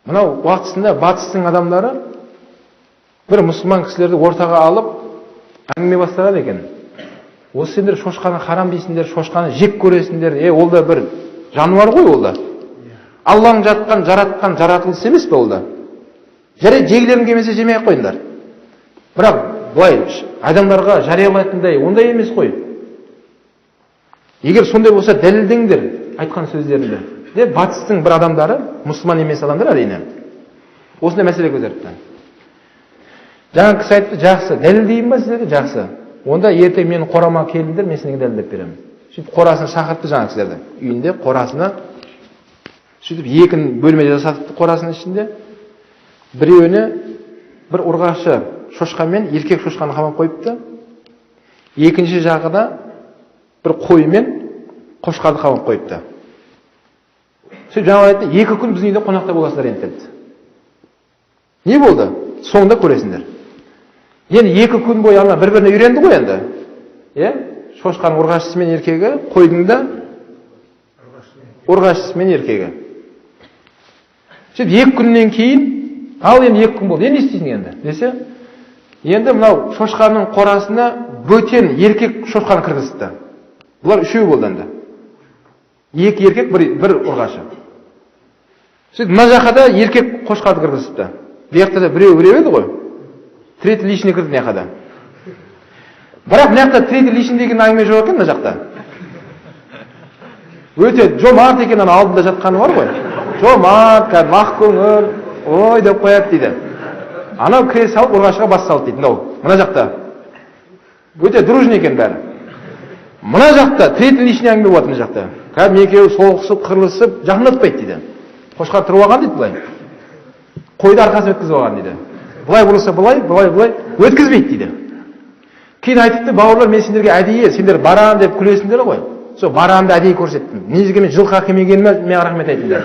Мынау уақытысында батыстың адамдары бір мұсылман кісілерді ортаға алып әңгіме бастаған екен. Осы сендер шошқаны харам дейсіңдер, шошқаны жек көресіңдер, ол да бір жануар ғой, ол да. Алланың жаратқан жаратылысы емес пе ол да? Жарайды, жегілерің келмесе жемей ақ қойыңдар. Бірақ былай адамдарға жариялайтындай ондай емес қой. Егер сондай болса, дәлелдеңдер айтқан сөздеріңді деп батыстың бір адамдары, мұсылман емес адамдар әрине, осындай мәселе көтеріпті. Жаңа кісі айтты: жақсы, дәлелдейін ба сіздерге? Жақсы, онда ертең менің қорама келіңдер, мен сендерге дәлелдеп беремін. Сөйтіп қорасына шақыртты жаңа кісілерді, үйінде қорасына. Сөйтіп екі бөлме жасатыпты қорасының ішінде. Біреуіне бір ұрғашы шошқа мен еркек шошқаны қамап қойыпты, екінші жағына бір қой мен қошқарды қамап қойыпты. Сөйтіп жаңа айтты: 2 күн біздің үйде қонақта боласыңдар енді депті. Не болды, соңында көресіңдер. Енді 2 күн бойы ана бір біріне үйренді ғой енді, иә, шошқаның ұрғашысы мен еркегі, қойдың да ұрғашысы мен еркегі. Сөйтіп 2 күннен кейін, ал енді 2 күн болды, енді не істейсің енді десе, енді мынау шошқаның қорасына бөтен еркек шошқаны кіргізіпті. Бұлар үшеу болды енді, 2 еркек, бір ұрғашы. Сөйтіп мына жаққа да еркек қошқарды кіргізіпті. Бұл жақта да біреу біреу еді ғой, третий лишний кірді мына жаққа да. Бірақ мына жақта третий лишний деген әңгіме жоқ екен. Мына жақта өте жомарт екен, ана алдында жатқаны бар ғой, жомарт, кәдімгі ақ көңіл, ой деп қояды дейді. Анау кіре салып ұрғашыға бас салды дейді. Мынау мына жақта өте дружный екен бәрі. Мына жақта третий лишний әңгіме болады. Мына жақта кәдімгі екеуі соғысып, қырылысып, жақындатпайды дейді. Қошқар тұрып алған дейді былай, қойды арқасына өткізіп алған дейді. Былай бұрылса былай, былай былай, өткізбейді дейді. Кейін айтыпты: бауырлар, мен сендерге әдейі, сендер баран деп күлесіңдер ғой, сол баранды әдейі көрсеттім. Мына жерге мен жылқы әкелмегеніме маған рахмет айтыңдар.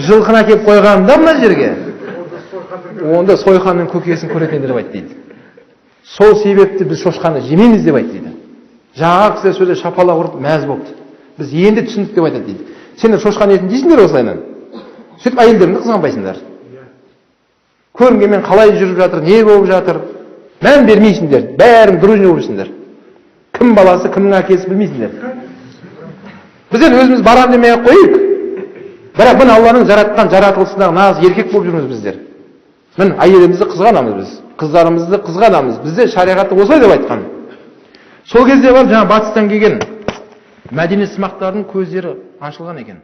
Жылқыны әкеліп қойғанымда мына жерге, онда сойқанның көкесін көретін едіңдер деп айтты дейді. Сол себепті біз шошқаны жемейміз деп айтты дейді. Жаңағы кісілер сол жерде шапалақ ұрып мәз болыпты. Біз енді түсіндік деп айтады дейді. Сендер шошқаның етін жейсіңдер осылайынан, сөйтіп әйелдеріңді қызғанбайсыңдар. Көрінгенмен қалай жүріп жатыр, не болып жатыр, мән бермейсіңдер, бәрің дружный болып жүрсіңдер. Кім баласы, кімнің әкесі білмейсіңдер. Біз енді өзіміз барам демей ақ қояйық, бірақ міне, Алланың жаратқан жаратылысындағы нағыз еркек болып жүрміз біздер. Міне, әйелімізді қызғанамыз біз, қыздарымызды қызғанамыз. Бізде шариғатта осылай деп айтқан. Сол кезде барып жаңа батыстан келген мәдениет сымақтардың көздері ашылған екен.